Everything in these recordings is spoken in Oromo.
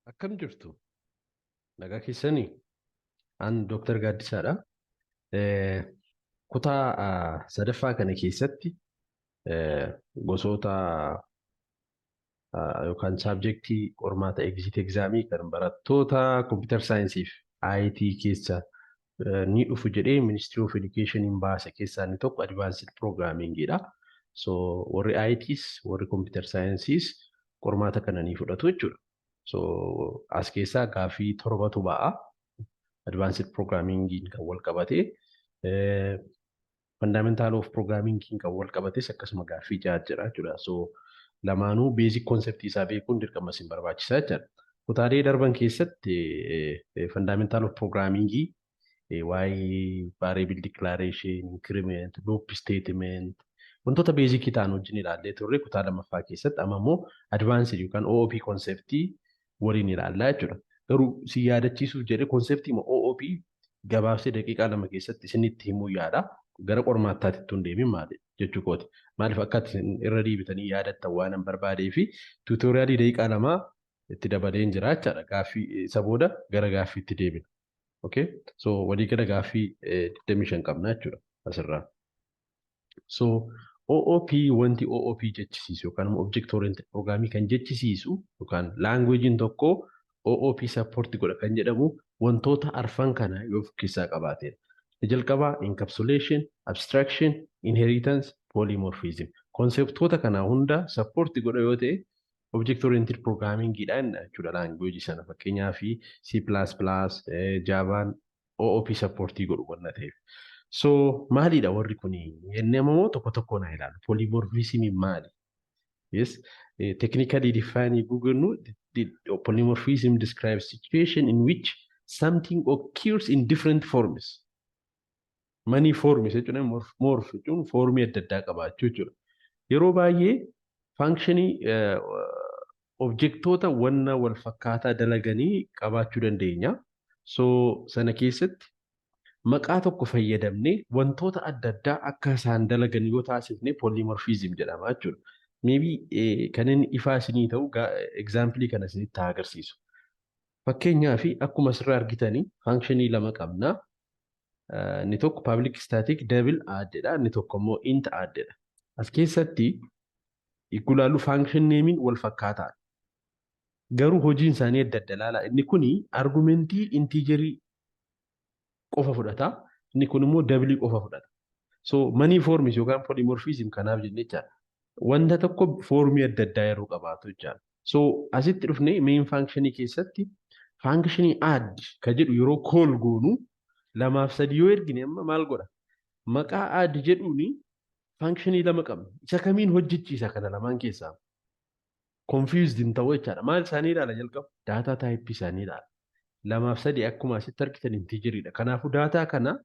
Akkam jirtu? Nagaa keessanii? An Dooktar Gaaddisaadha. Kutaa sadaffaa kana keessatti gosoota yookaan subjectii qormaata exit examii kan barattoota computer science fi IT keessa ni dhufu jedhee Ministry of Education baase keessaa inni tokko Advanced Programmingidha. So warri ITs, warri computer sciences qormaata kana ni fudhatu jechuudha. So as keessaa gaaffii torbatu ba'a. Advanced Programming kan wal qabate, Fundamental of Programming kan wal qabates akkasuma gaaffii ja'a jira jechuudha. So lamaanuu basic concept isaa beekuun dirqama isin barbaachisaa jechuudha. Kutaalee darban keessatti Fundamental of Programming, waa'ee variable declaration, increment, loop statement, wantoota basicii ta'an wajjin ilaallee turre kutaa lammaffaa keessatti. Amma immoo advanced yookaan OOP conceptii waliin ilaallaa jechuudha. Garuu si yaadachiisuuf jedhee conceptii OOP gabaabsee daqiiqaa 2 keessatti isinitti himuu yaada. Gara qormaataatti tun deemin maali jechuu kooti. Maaliif akka irra deebitanii yaadattan waan hin barbaadee fi tutorialii daqiiqaa 2 itti dabaleen jira jechaadha. Gaaffii isa booda gara gaaffiitti deebina. Okay? So waliigala gaaffii 25 qabna jechuudha asirraa. So OOP, wanti OOP jechisiisu yookaan immoo Object Oriented Programming kan jechisiisu yookaan languagein tokko OOP support godha kan jedhamu wantoota arfan kana yoo of keessaa qabaatedha. Inni jalqabaa encapsulation, abstraction, inheritance, polymorphism. Conceptoota kana hunda support godha yoo ta'e Object Oriented Programming dhaan jechuudha language sana. Fakkeenyaaf C++, Javaan OOP support godhu wanna ta'eef. So maalidha warri kuni jennee ammoo tokko tokkoon haa ilaallu. Polymorphism maali? Yes, technically define Google, the polymorphism describes situation in which something occurs in different forms. Many forms jechuun, morph jechuun formii adda addaa qabaachuu jechuudha. Yeroo baay'ee functionii objectoota wanna wal fakkaataa dalaganii qabaachuu dandeenya. So sana keessatti maqaa tokko fayyadamnee wantoota adda addaa akka isaan dalagan yoo taasifne polymorphism jedhama jechuudha. Maybe kan inni ifaa isinii ta'u example kana isinitti haa agarsiisu. Fakkeenyaaf akkuma asirraa argitanii functionii lama qabna. Inni tokko public static double add jedha. Inni tokko immoo int add jedha. As keessatti gulaallu function nameiin wal fakkaataadha. Garuu hojiin isaanii adda adda ilaala. Inni kuni argumentii integerii qofa fudhata. Inni kun immoo doubleii qofa fudhata. So many forms yookaan polymorphism kanaaf jenne jechaadha. Wanta tokko formii adda addaa yeroo qabaatu jechaadha. So asitti dhufnee main functionii keessatti functionii add ka jedhu yeroo call goonu lamaaf sadi yoo ergine amma maal godha? Maqaa add jedhuuni functionii lama qabna. Isa kamiin hojjechiisa kana lamaan keessaa? Confused hin ta'u jechaadha. Maal isaanii ilaala jalqaba? Data typeii isaanii ilaala. Lamaaf sadi akkuma asitti argitan integeriidha. Kanaafuu data kana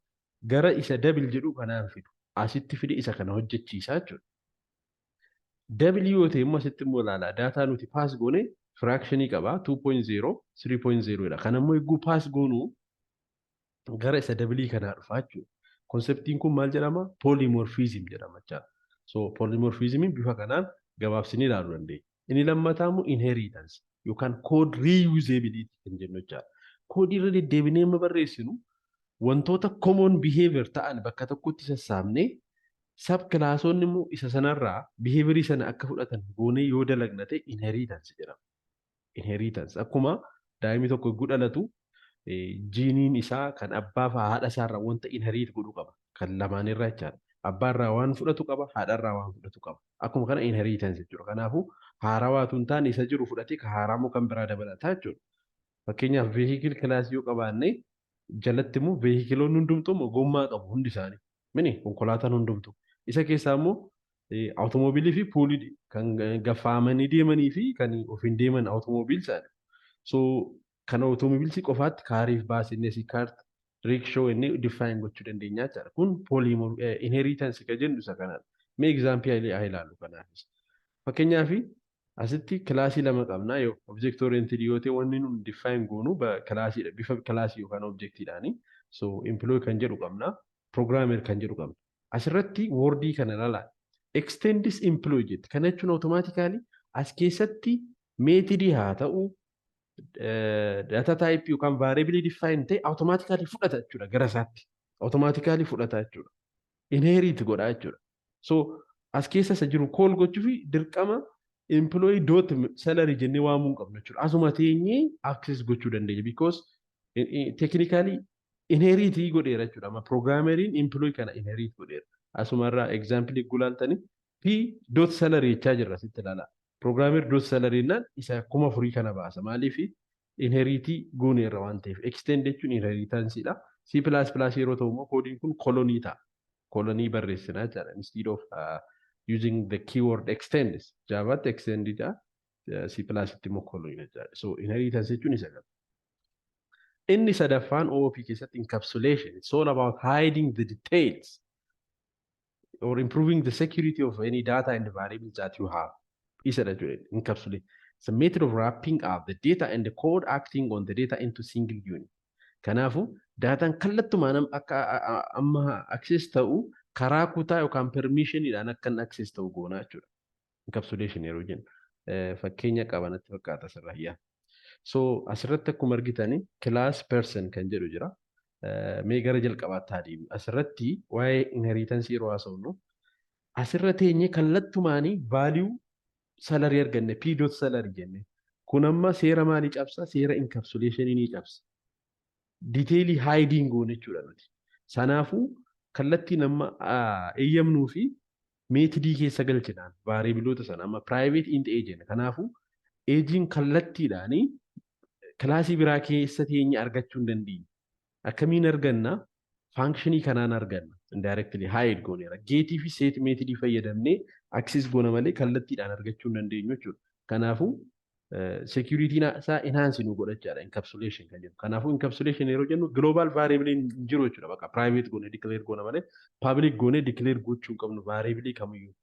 gara isa double jedhu kanaan fidu. Asitti fide isa kana hojjechiisaa jechuudha. Double yoo ta'e immoo asitti immoo ilaala. Data nuti pass goone fractionii qaba 2.0 3.0 dha. Kana immoo eeguu pass goonu gara isa doubleii kanaa dhufa jechuudha. Conceptiin kun maal jedhama? Polymorphism jedhama jechaadha. So polymorphismiin bifa kanaan gabaabsinee ilaaluu dandeenya. Inni lammataa immoo inheritance yookaan code reusability kan jennu jechaadha. Codeii irra deddeebinee amma barreessinu wantoota common behavior ta'an bakka tokkotti sassaabnee subclassonni immoo isa sanarraa behaviorii sana akka fudhatan goonee yoo dalagna ta'e inheritance jedhama. Inheritance akkuma daa'imni tokko yogguu dhalatu geneiin isaa kan abbaa fi haadha isaarraa wanta inherit godhu qaba. Kan lamaanirraa jechaadha. Abbaarraa waan fudhatu qaba, haadharraa waan fudhatu qaba. Akkuma kana inheritance jechuudha. Kanaafuu haarawaatu hin taane isa jiru fudhatee kan haaraamuu kan biraa dabalataa jechuudha. Fakkeenyaaf vehicle classii yoo qabaanne jalatti immoo vehicleoonni hundumtuu immoo gommaa qabu hundi isaanii. Mini konkolaataan hundumtuu. Isa keessaa immoo automobileii fi pulleyii kan gaffaamanii deemanii fi kan ofiin deeman automobile isaanii. So kan automobilesii qofaatti cariif baasnee cart, rickshaw inni define gochuu dandeenya jechaadha. Kun inheritance kan jennu isa kanadha. Mee example haa ilaallu kanaafis. Fakkeenyaaf asitti classii lama qabna, yoo object oriented yoo ta'e wanni nun define goonu classiidha, bifa classii yookaan objectiidhaani. So employee kan jedhu qabna, programmer kan jedhu qabna. Asirratti wordii kana ilaalaa. Extends employee jetti. Kana jechuun automatically as keessatti methodii haa ta'u Data type yookaan variable define ta'e automatically fudhata jechuudha gara isaatti. Automatically fudhata jechuudha. Inherit godha jechuudha. So as keessa isa jiru call gochuufi dirqama employee dot salary jennee waamuu hin qabnu jechuudha. Asuma teenyee access gochuu dandeenya because technically inherit godheera jechuudha. Amma programmeriin employee kana inherit godheera. Asumarraa example gulaaltanii p dot salary jechaa jirra sitti ilaalaa. Programmer dot salary jennaan isa 4000 kana baasa. Maaliif? Inherit gooneerra waan ta'eef. Extend jechuun inheritanceedha. C++ yeroo ta'u immoo koodiin kun colonii ta'a. Colonii barreessinaa jechaadha. Instead of using the keyword extend. Javaatti extend jedha. C++ tti immoo colonii jechaadha. So inheritance jechuun isa kana. Inni sadaffaan OOP keessatti encapsulation. It's all about hiding the details or improving the security of any data and variables that you have. Isa dha jechuudha. Encapsulate. It's a method of wrapping up the data and the code acting on the data into single unit. Kanaafuu daataan kallattumaan akka amma access ta'u karaa kutaa yookaan permissioniidhaan akka inni access ta'u goonaa jechuudha. Encapsulation yeroo jennu. Fakkeenya qaba natti fakkaata asirraa yaa. So asirratti akkuma argitani class person kan jedhu jira. Mee gara jalqabaatti haa deemnu. Asirratti waa'ee inheritance yeroo haasofnu asirra teenyee kallattumaanii value salary arganne, p dot salary jenne. Kun amma seera maalii cabsa? Seera encapsulation ni cabsa. Detailii hiding goone jechuudha nuti. Sanaafuu kallattiin amma eeyyamnuu fi methodii keessa galchinaan variableoota sana amma private int age jenna. Kanaafuu ageiin kallattiidhaanii classii biraa keessa teenye argachuu hin dandeenye. Akkamiin arganna? Functionii kanaan arganna. Indirectly hide gooneera. Getii fi set methodii fayyadamnee access goona malee kallattiidhaan argachuu hin dandeenyu jechuudha. Kanaafuu securityn isaa enhance nu godha jechaadha encapsulation kan jedhu. Kanaafuu encapsulation yeroo jennu global variable hin jiru jechuudha. Bakka private goone declare goona malee public goone declare gochuu hin qabnu variable kamiyyuu.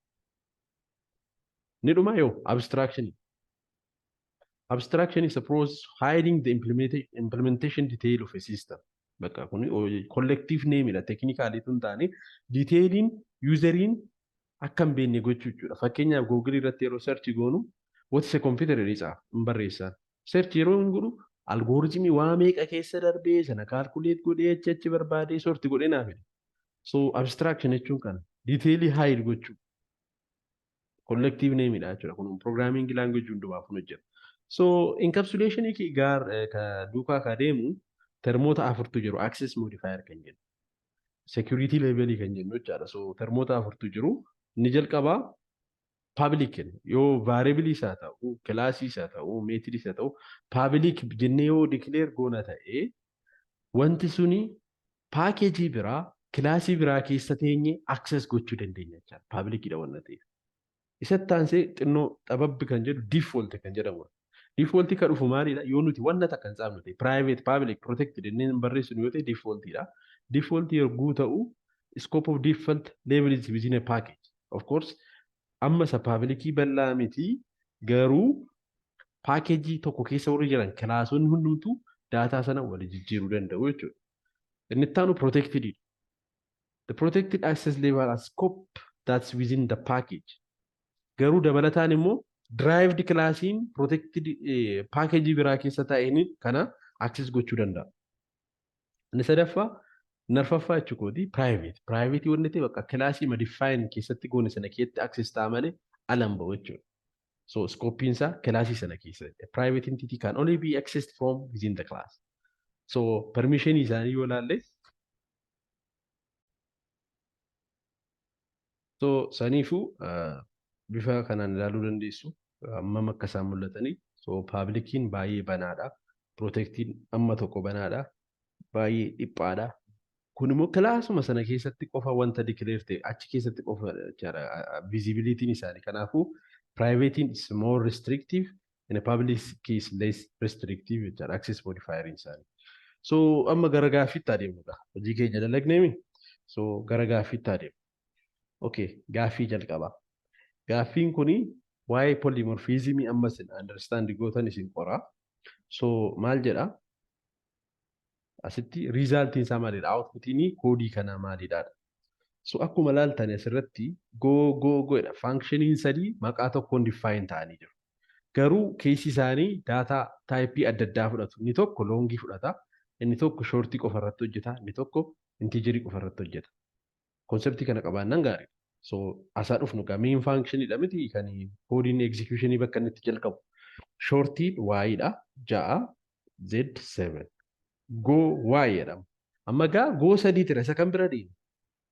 Ni dhuma yoo abstraction. Abstraction is a process hiding the implementation detail of a system. Bakka kun collective name dha, technically tun taane detailiin useriin akka hin beekne gochuu jechuudha. Fakkeenyaaf, Google irratti yeroo search goonu "What is a computer?" jedhee caafa hin barreessan. Search yeroo hin godhu algorithmii waa meeqa keessa darbee sana calculate godhee achi achi barbaadee sort godhee naa fide. So abstraction jechuun kana detailii hide gochuu. Collective name dha jechuudha. Kun programming language hundumaaf kun hojjeta. So encapsulation gaar ka duukaa ka deemu termoota afurtu jiru, access modifier kan jennu. Security level kan jennu jechaadha. So termoota afurtu jiru. Inni jalqabaa public kenna. Yoo variable isaa ta'u, classii isaa ta'u, method isaa ta'u, public jennee yoo declare goona ta'e wanti suni packageii biraa, classii biraa keessa teenye access gochuu dandeenya jechaadha. Publicidha wanna ta'eef. Isatti aansee xinnoo xababbi kan jedhu default kan jedhamudha. Default kan dhufu maalidha? Yoo nuti wanna takka hin saamnu ta'e, private, public, protected jennee hin barreessinu yoo ta'e defaultidha. Default yogguu ta'u scope of default level is within a package. Of course, amma isa publicii bal'aa miti, garuu packageii tokko keessa warri jiran classonni hundumtuu daataa sana wal jijjiiruu danda'u jechuudha. Inni itti aanu protected. The protected access level has scope that's within the package. Garuu dabalataan immoo derived classiin protected package biraa keessa taa'een kana access gochuu danda'a. Inni sadaffaa narfaffaa jechuukooti private. Private wanni ta'e bakka classii define keessatti goone sana keessatti access ta'a malee ala hin ba'u jechuudha. So scope isaa classii sana keessa. A private entity can only be accessed from within the class. So permission isaanii yoo ilaalle, so saniifuu bifa kanaan ilaaluu dandeessu hammam akka isaan mul'atanii. So publiciin baay'ee banaadha. Protectiin amma tokko banaadha. Baay'ee dhiphaadha. Kun immoo classuma sana keessatti qofa wanta declare ta'e achi keessatti qofa jechaadha visibilityn isaanii. Kanaafuu privatein is more restrictive and a public is less restrictive jechaadha access modifier isaanii. So amma gara gaaffiitti adeemnudha. Hojii keenya dalagneemi. So gara gaaffiitti adeemnu. Okay, gaaffii jalqabaa. Gaaffiin kuni waa'ee polymorphismii amma isin understand gootan isin qoraa. So maal jedha? Asitti resultiin isaa maalidha? Outputiin koodii kanaa maalidha? So akkuma ilaaltan asirratti go go go jedha. Functioniin sadii maqaa tokkoon define ta'anii jiru. Garuu keessi isaanii data typeii adda addaa fudhatu. Inni tokko longii fudhata. Inni tokko shortii qofa irratti hojjeta. Inni tokko integerii qofa irratti hojjeta. Conceptii kana qabaannaan gaariidha. So asaa dhufnu gaa main functionidha miti kan codeiin executionii bakka inni itti jalqabu. Shortiin Y'dha. 6 Z7. Go Y jedhama. Amma gaa go sadii tira isa kan bira deemu.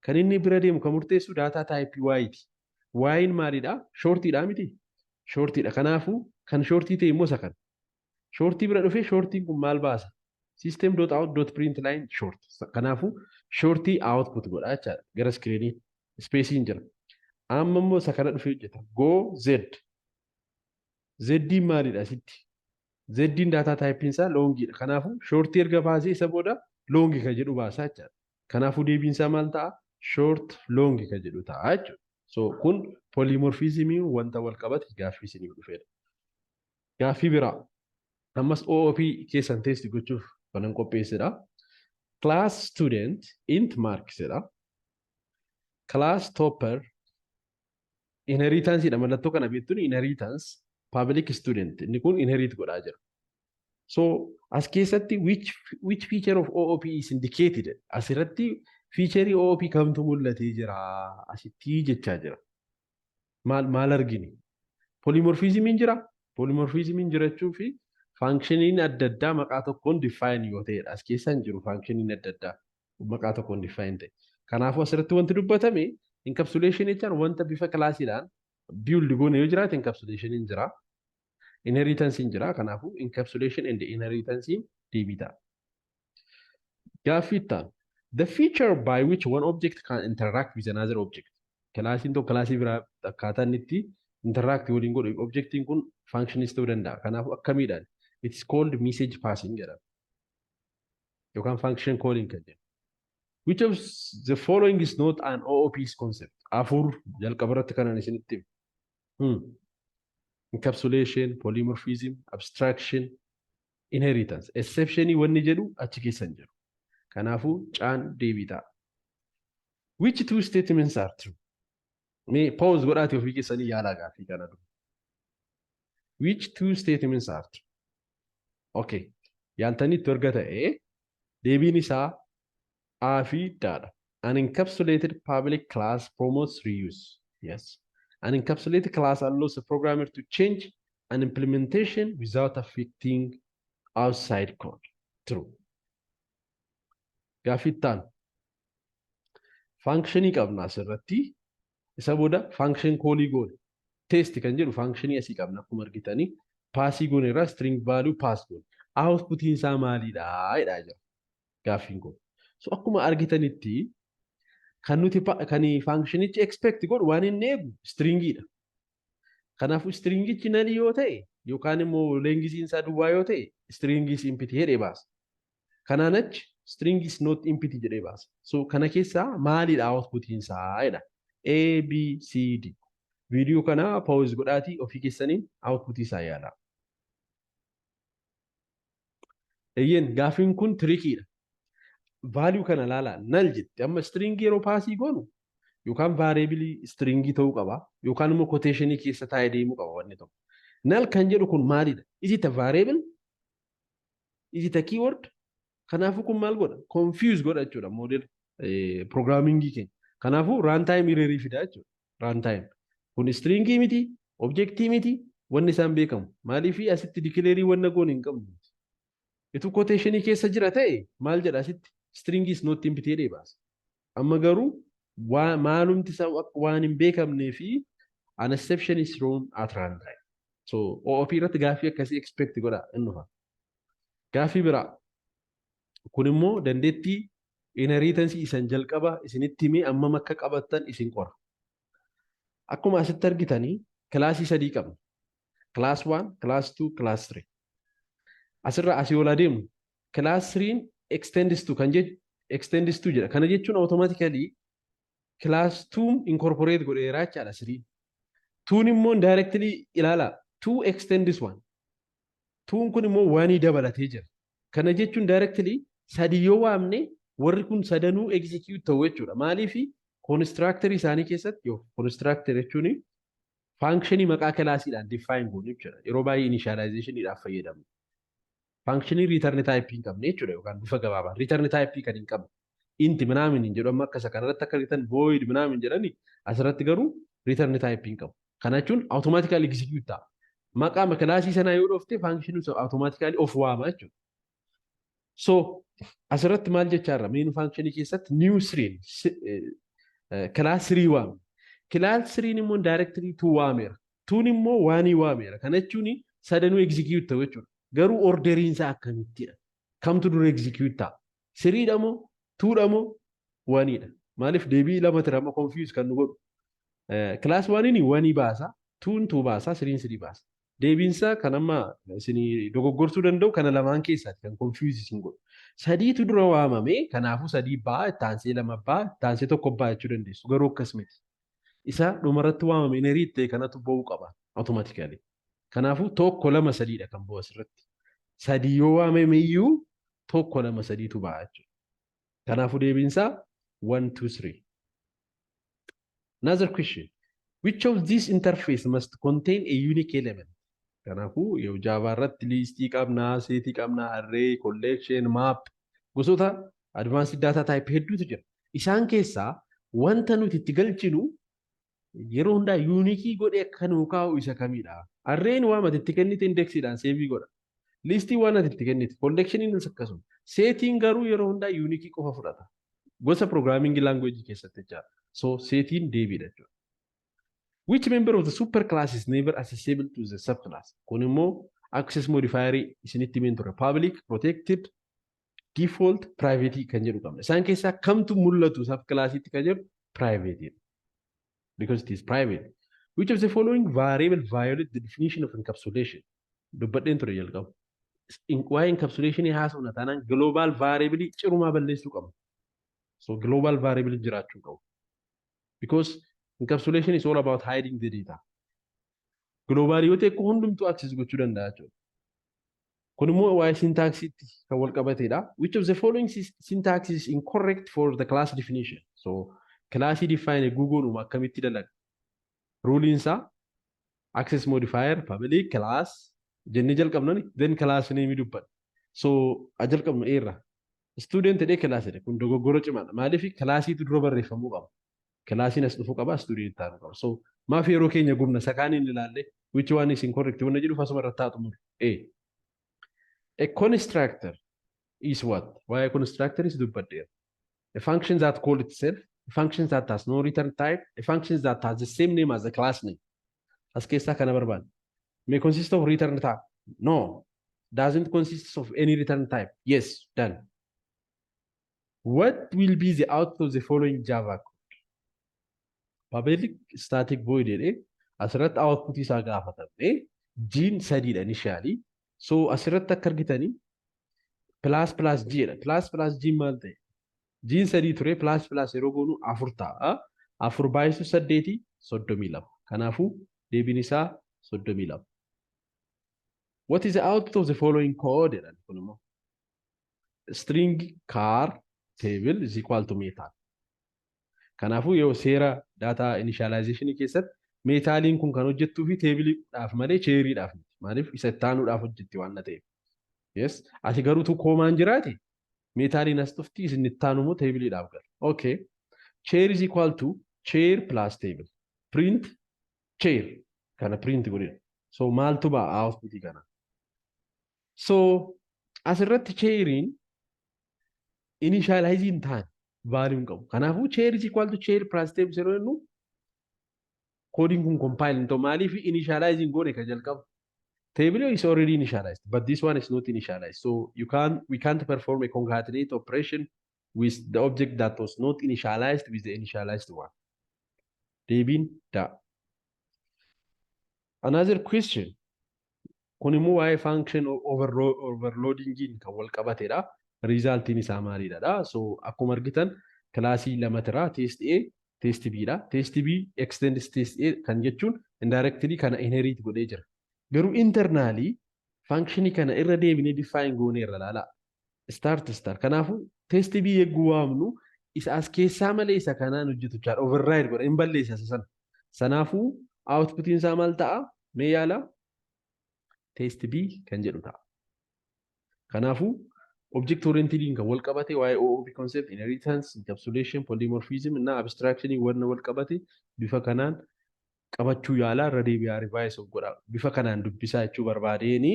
Kan inni bira deemu kan murteessu data typeii Y'ti. Y'n maalidha? Shortiidha miti? Shortiidha. Kanaafuu kan shortii ta'e immoo isa kana. Shortii bira dhufee shortiin kun maal baasa? System dot out dot print line short. Kanaafuu shortii output godha jechaadha. Gara screenii spaceiin jira. Amma immoo isa kana dhufee hojjeta. Go Z. Zdiin maalidha asitti? Zdiin data typeiin isaa longiidha. Kanaafuu shortii erga baasee isa booda longii kan jedhu baasaa jechaadha. Kanaafuu deebiin isaa maal ta'a? Short longii kan jedhu ta'a jechuudha. So kun polymorphismii wanta wal qabate gaaffii isiniif dhufedha. Gaaffii biraa ammas OOP keessan test gochuuf kanan qopheessedha. Class student int marks jedha. Class topper inheritance dha, mallattoo kana beektuun inheritance, public student, inni kun inherit godhaa jira. So as keessatti which feature of OOP is indicated? Asirratti feature OOP kamtu mul'atee jira asitti jechaa jira. Maal maal argini? Polymorphismiin jira. Polymorphismiin jirachuu fi functioniin adda addaa maqaa tokkoon define yoo ta'edha. As keessa hin jiru functioniin adda addaa maqaa tokkoon define ta'e. Kanaafuu asirratti wanti dubbatame encapsulation jechaan wanta bifa classiidhaan build goone yoo jiraate encapsulation jira. Inheritance jira. Kanaafuu encapsulation and inheritance deebii ta'a. Gaaffii itti aanu. The feature by which one object can interact with another object. Classiin tokko classii biraa akkaataa inni itti interact waliin godhu, objectiin kun functionis ta'uu danda'a. Kanaafuu akkamiidhaan? It is called message passing jedhama. Yookaan function calling kan jedhamu. Which of the following is not an OOP's concept? Afur jalqaba irratti kanan isinitti himu. Encapsulation, polymorphism, abstraction, inheritance. Exceptionii wanni jedhu achi keessa hin jiru. Kanaafuu caan deebii ta'a. Which two statements are true? Mee pause godhaati ofii keessanii yaalaa gaaffii kana dura. Which two statements are true? Okay. Yaaltanitti erga ta'ee deebiin isaa A fi D'dha. An encapsulated public class promotes reuse. Yes. An encapsulated class allows a programmer to change an implementation without affecting outside code. True. Gaaffii itti aanu. Functionii qabna asirratti. Isa booda function callii goone. Test kan jedhu functionii asii qabna akkuma argitanii. Passii goone irraa string value pass goone. Outputiin isaa maalidha jedhaa jira gaaffiin kun. So akkuma argitanitti kan nuti kan functionichi expect godhu, waan inni eegu, stringiidha. Kanaafuu stringichi null yoo ta'e yookaan immoo lengthiin isaa duwwaa yoo ta'e, string is empty jedhee baasa. Kanaan achi string is not empty jedhee baasa. So kana keessaa maalidha outputiin isaa jedha. A, B, C, D. Viidiyoo kana pause godhaatii ofii keessaniin outputii isaa yaalaa. Eeyyeen, gaaffiin kun trickiidha. Value kana ilaalaa, null jetti. Amma stringii yeroo passii goonu yookaan variableii stringii ta'uu qaba yookaan immoo quotationii keessa taa'ee deemuu qaba wanni tokko. Null kan jedhu kun maalidha? Is it a variable? Is it a keyword? Kanaafuu kun maal godha? Confuse godha jechuudha model programmingii keenya. Kanaafuu runtime errorii fida jechuudha. Runtime. Kun stringii miti, objectii miti, wanni isaan beekamu. Maaliif asitti declareii wanna goone hin qabnu. Itu quotationii keessa jira ta'e maal jedha asitti? String is not empty jedhee baasa. Amma garuu maalumti isaa waan hin beekamnee fi an exception is thrown at runtime. So OOP irratti gaaffii akkasii expect godha, inni dhufa. Gaaffii biraa. Kun immoo dandeettii inheritance isan jalqaba isinitti himee ammam akka qabattan isin qora. Akkuma asitti argitanii classii sadii qabna. Class 1, class 2, class 3. Asirraa asii ol adeemu class 3 extends to kan jedhu, extends to jedha. Kana jechuun automatically class 2 incorporate godheera jechaadha 3. 2 immoo directly ilaala, 2 extends 1. 2 kun immoo 1 dabalatee jira. Kana jechuun directly sadi yoo waamne warri kun sadanuu execute ta'u jechuudha. Maaliif? Constructor isaanii keessatti, yoo constructor jechuun Functionii maqaa classiidhaan define goonu jechuudha. Yeroo baay'ee initializationidhaaf fayyadamnu. Functionii return type hin qabne jechuudha, yookaan bifa gabaabaa return type kan hin qabne. Int minaamin hin jedhu. Amma akka isa kanarratti akka return void minaamin jedhani, asirratti garuu return type hin qabu. Kana jechuun automatically execute ta'a. Maqaa classii sanaa yoo dhoofte, functionii automatically of waama jechuudha. So asirratti maal jechaarra? Main functionii keessatti new three class 3 waamne. Class 3 immoo directly 2 waameera. 2 immoo 1 waameera. Kana jechuun sadanuu execute ta'u jechuudha. Garuu orderiin isaa akkamittidha? Kamtu dura execute ta'a? Threedha moo, twodha moo, oneiidha? Maaliif deebii lama tira amma confuse kan nu godhu? Class oneiin oneii baasa, twon two baasa, threen three baasa. Deebiinsaa kan amma isin dogoggorsuu danda'u kana lamaan keessaati kan confuse isin godhu. Sadiitu dura waamame, kanaafuu sadii baa, itti lama baa, itti tokko baa jechuu dandeessu. Garuu akkas miti. Isa dhumarratti waamame inherit ta'e kanatu ba'uu qaba automatically. Kanaafuu tokko, lama, sadiidha kan bu'u asirratti. Sadii yoo waamame iyyuu tokko, lama, sadiitu ba'a jechuudha. Kanaafuu deebiinsaa one, two, three. Another question. Which of these interface must contain a unique element? Kanaafuu yoo Java irratti listii qabnaa, setii qabnaa, array, collection, map, gosoota advanced data type hedduutu jira. Isaan keessaa wanta nuti itti galchinu yeroo hundaa uniqueii godhee akka nuu kaa'u isa kamidha? Arrayn waan ati itti kennite indexiidhaan saveii godha. Listii waan ati itti kennite, collectioniinis akkasuma. Setiin garuu yeroo hundaa uniqueii qofa fudhata. Gosa programming language keessatti jechaadha. So setiin deebiidha jechuudha. Which member of the superclass is never accessible to the subclass? Kun immoo access modifier isinitti himeen ture. Public, protected, default, private kan jedhu qabna. Isaan keessaa kamtu mul'atu subclassitti kan jedhu private. Because it is private. Which of the following variable violate the definition of encapsulation? Dubbadheen ture jalqabu. Waa'ee encapsulation haasofna taanaan global variable cirumaa balleessuu qabna. So global variable jiraachuu qabu. Because encapsulation is all about hiding the data. Global yoo ta'e hundumtuu access gochuu danda'a jechuudha. Kun immoo waa'ee syntaxiitti kan wal qabatedha. Which of the following syntax is incorrect for the class definition? So classii define gochuun akkamitti dalaga? Ruleiin isaa access modifier public class jennee jalqabnani, then class name dubbanna. So jalqabnu eerra. Student jedhee class jedhe, kun dogoggora cimaadha. Maaliif? Classiitu dura barreeffamuu qaba. Classiin as dhufuu qaba, student taa'uu qaba. So maaf yeroo keenya gubna sakaaniin ilaalle? Which one is incorrect wanna jedhuuf asuma irratti haa xumuru. A. A constructor is what? Waa'ee constructor is dubbadheera. A function that call itself, a function that has no return type, a function that has the same name as the class name. As keessaa kana barbaanne. May consist of return type. No. Doesn't consist of any return type. Yes, done. What will be the output of the following Java code? Public static void jedhee asirratti output isaa gaafatamne, G'n sadiidha initially. So asirratti akka argitanii plus plus G jedha. Plus plus G maal ta'e? G'n sadii ture, plus plus yeroo goonu afur ta'a. Afur baay'isu saddeeti 32. Kanaafuu deebiin isaa 32. What is the output of the following code jedhan kun immoo? String car table is equal to metal. Kanaafuu yoo seera data initialization keessatti metaliin kun kan hojjettuu fi tableiidhaaf malee chairiidhaaf miti. Maaliif? Isa itti aanuudhaaf hojjetti waan ta'eef. Yes. Ati garuu tu commaan jiraate, metaliin as dhufti, isin itti aanu immoo tableiidhaaf gala. Okay. Chair is equal to chair plus table. Print chair. Kana print godhina. So maaltu ba'a outputii kana? So asirratti chairiin initialize hin taane, value hin qabu. Kanaafuu chair is equal to chair plus table yeroo jennu codeiin kun compile hin ta'u. Maaliif? Initialize hin goone kan jalqabu. Table is already initialized, but this one is not initialized. So you can we can't perform a concatenate operation with the object that was not initialized with the initialized one. Deebiin da. Another question. Kun immoo waa'ee function overloadingiin kan wal qabatedha. Resultiin isaa maalidha? So akkuma argitan classii lama tira, test A, test B dha. Test B extends test A kan jechuun indirectly kana inherit godhee jira. Garuu internally functionii kana irra deebinee define goonee irra laala. Start star. Kanaafuu test B yegguu waamnu isa as keessaa malee isa kanaan hojjetu jechaadha. Override godha, hin balleessa isa sana. Sanaafuu Outputiin isaa maal ta'a? Mee yaala? Test B kan jedhu ta'a. Kanaafuu object oriented kan wal qabate waa'ee OOP concept, inheritance, encapsulation, polymorphism እና abstraction wanna wal qabate bifa kanaan qabachuu yaalaa, irra deebi'aa revise of godha. Bifa kanaan dubbisaa jechuu barbaadeeni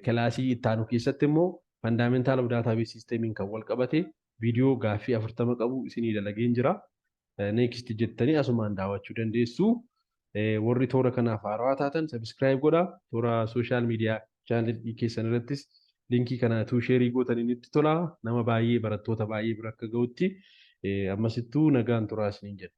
kilaasii ittaanu keessatti immoo fundamental of database systemiin kan wal qabate viidiyoo gaaffii 40 qabu isinii dalageen jira. Next jettanii asumaan daawwachuu dandeessu. Warri toora kanaaf haarawaa taatan subscribe godhaa. Toora social media channelii keessan irrattis linkii kana share gootanii nutti tola. Nama baay'ee, barattoota baay'ee bira akka ga'utti ammasittuu nagaan turaa isiniin jedha.